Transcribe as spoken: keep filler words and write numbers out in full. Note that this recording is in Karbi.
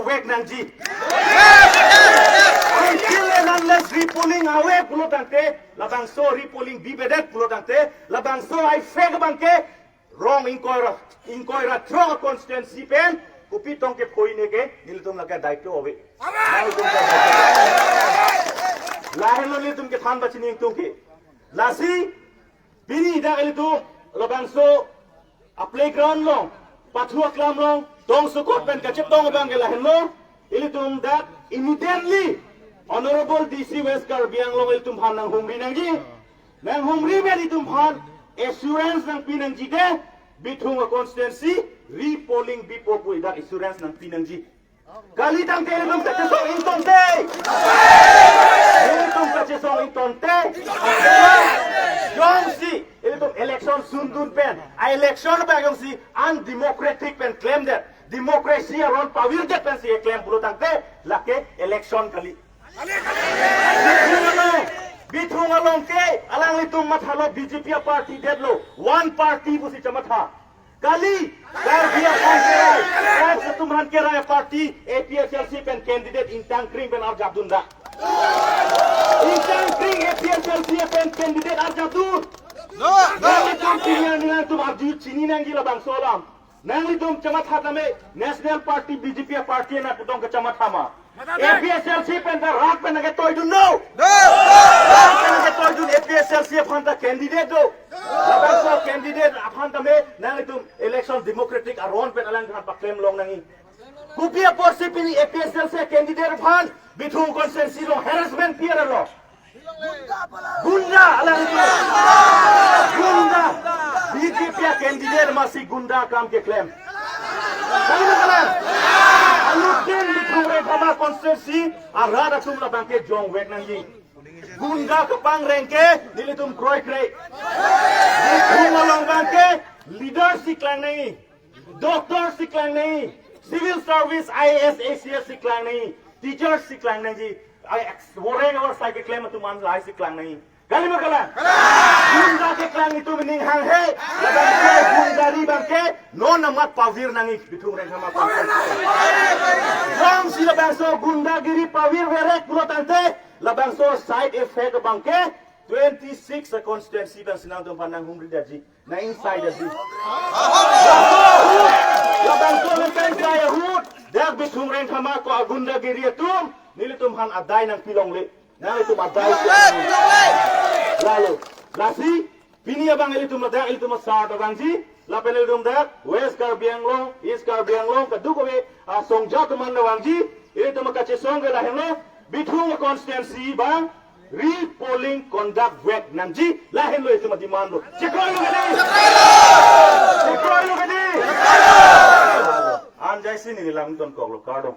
vek nangji. Until and unless repolling ave pulo tangte, labangso repolling bibedet pulo tangte, labangso aifek abang ke rong ingkoi ra, ingkoi ra throk constituency pen kopi tong ke phoine ke nelitum lake daito ave. Nelitum ke lahenlo nelitum kethan bachini ingtung ke. Lasi pini dak ilitum labangso a playground along, pathu aklam along, tong sukot pen kachetong abang ke lahenlo, ilitum dak immediately Honorable D C West Karbi Anglong ilitum aphan nanghumri nangji. Nanghumri pen ilitum aphan assurance nangpi nangji de, Bithung a constituency repolling bipo pu dak assurance nangpi nangji. Kali tangte ilitum kachesong ingtonte. Ilitum kachesong ingtonte. Jongsi ilitum election sundun pen, a election abang jongsi undemocratic pen klemdet, democracy aron pavirdet pensi klem pulo tangte, lake election kali. Bithung along, Bithung along ke alanglitum mathalo B J P a party detlo, one party pusi chamatha. Kali, Karbi aphan kerai, tribes atum aphan kerai party A P H L C pen candidate ingtangkring pen arjapdun da. Ingtangkring A P H L C pen candidate arjapdun. Nanglitum pini nelitum arju chini nangji labangso alam. Nanglitum chamatha tame National Party B J P a party na putong kechamatha ma. A P H L C pen ta rat pen nangketoidun no. Rat pen nangketoidun A P H L C aphan ta candidate do. Labangso candidate aphan tame nanglitum election democratic aron pen alang aphan paklem long nangji. Kopi apotsi pini A P H L C candidate aphan Bithung constituency along harassment pi-etlo? Gunda, alanglitum. Gunda. B J P a candidate masi gunda akam keklem. Kali ma kalang? Anuttin Bithung Rengthama constituency arat atum labang ke jongvek nangji. Gunda kepangreng ke nelitum kroikre. Bithung along abang ke leader si klang nangji. Doctor si klang nangji, civil service, I A S, A C S si klang nangji, teacher si klang nangji, ai, ex-, voreng avar sai keklem atum an lahai si klang nangji. Kali ma kalang? Gunda keklangji atum aning hanghe, labang ke gundari abang ke non amat pavir nangji Bithung Rengthama. Jongsi labangso gundagiri pavir verek pulo tangte, labangso side effect abang ke twenty-six a constituency abang si nangtum aphan nanghumri detji. Na inside ahut. Labangso le pen sai ahut. Dak Bithung Rengthama ko agundagiri atum. Nelitum aphan adai nangpilongle. Nanglitum adai. Lalo. Lasi. Pini abang ilitum dak ilitum asar ta vangji. Lapen ilitum dak West Karbi Anglong, East Karbi Anglong, kadokave asong jat atum an ta vangji. Ilitum kachesong ke lahenlo. Bithung constituency abang repolling conduct vek nangji, lahenlo itum ademand lo. Chekroilo kedi? Chekroilo kedi? Anjaisi neli langtonkoklo, kardom.